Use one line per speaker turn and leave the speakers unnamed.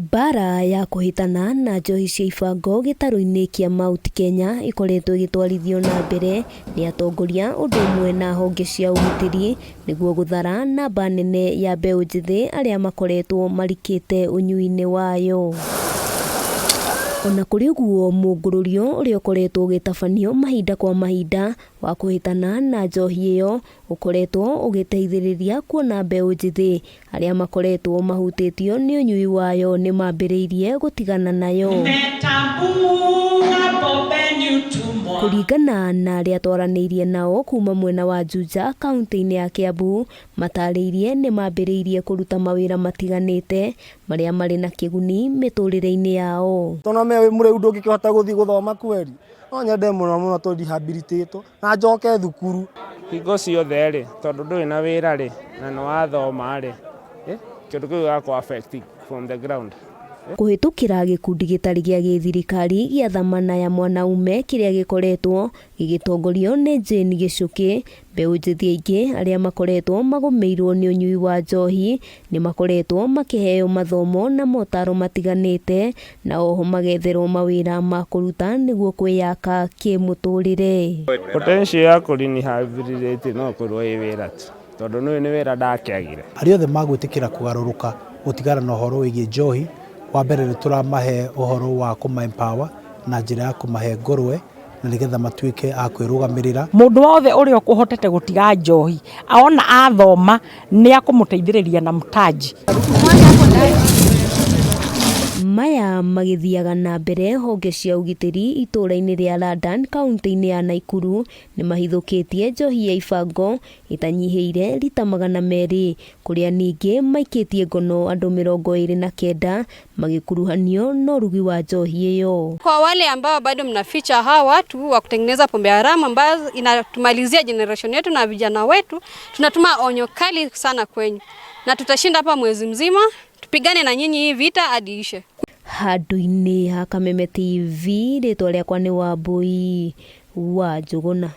Mbaara ya kũhĩtana na njohi cia ibango gĩtarũ-inĩ kĩa Mount Kenya ĩkoretwo ĩgĩtwarithio na mbere nĩ atongoria ũndũ ũmwe na honge cia ũgitĩri nĩguo gũthara namba nene ya mbeũ njĩthĩ arĩa makoretwo marikĩte ũnyui-inĩ wayo. Ona kũrĩ ũguo, mũngũrũrio ũrĩa ũkoretwo ũgĩtabanio mahinda kwa mahinda wa kũhĩtana na njohi ĩyo ũkoretwo ũgĩteithĩrĩria kuona mbeũ njĩthĩ arĩa makoretwo mahutĩtio nĩ ũnyui wayo nĩ mambĩrĩirie gũtigana nayo. Kũringana na arĩa twaranĩirie nao kuma mwena wa Juja kaunti-inĩ ya Kiambu, matarĩirie nĩ mambĩrĩirie kũruta mawĩra matiganĩte marĩa marĩ na kĩguni mĩtũrĩre-inĩ yao.
Tondũ me wĩ mũrĩu ndũngĩkĩhota gũthiĩ gũthoma kweri, no nyende mũno mũno tũ rehabilitate na njoke thukuru.
Hingo ciothe rĩ, tondũ ndũrĩ na wĩra rĩ, na nĩ wathoma rĩ, kĩndũ kĩu gĩgakũ affect from the ground.
Kũhĩtũkĩra gĩkundi gĩtarĩ gĩa gĩthirikari gĩa Thamana ya Mwanaume kĩrĩa gĩkoretwo gĩgĩtongorio nĩ Jane Gĩchũkĩ, mbeũ njĩthĩ aingĩ arĩa makoretwo magũmĩirwo nĩ ũnyui wa njohi nĩ makoretwo makĩheo mathomo na motaro matiganĩte na oho magetherwo mawĩra ma kũruta nĩguo kwĩyaka kĩmũtũrĩre.
Potential ya kũ rehabilitate no ĩkorwo ĩ wĩra tu, tondũ nĩ nĩ wĩra ndakĩagire.
Arĩa othe magwĩtĩkĩra kũgarũrũka gũtigana na ũhoro wĩgiĩ njohi, wa mbere nĩ tũramahe ũhoro wa kũma empower na njĩra ya kũmahe ngũrwe na nĩgetha matuĩke a kwĩrũgamĩrĩra.
Mũndũ wothe ũrĩa ũkũhotete gũtiga njohi ona athoma nĩ akũmũteithĩrĩria na mtaji.
Maya magĩthiaga na mbere honge cia ũgitĩri itũũra-inĩ rĩa London kaunti-inĩ ya Naikuru nĩ mahithũkĩtie njohi ya ibango ĩtanyihĩire rita 200 kũrĩa ningĩ maikĩtie ngono andũ 29 magĩkuruhanio na ũrugi wa njohi ĩyo.
Kwa wale ambao bado mnaficha hawa watu wa kutengeneza pombe haramu ambayo inatumalizia generation yetu na vijana wetu, tunatuma onyo kali sana kwenyu, na tutashinda hapa mwezi mzima tupigane na nyinyi hii vita hadi ishe.
Handũ-inĩ ha Kameme TV, rĩtwa rĩakwa nĩ Wambui wa Njũgũna.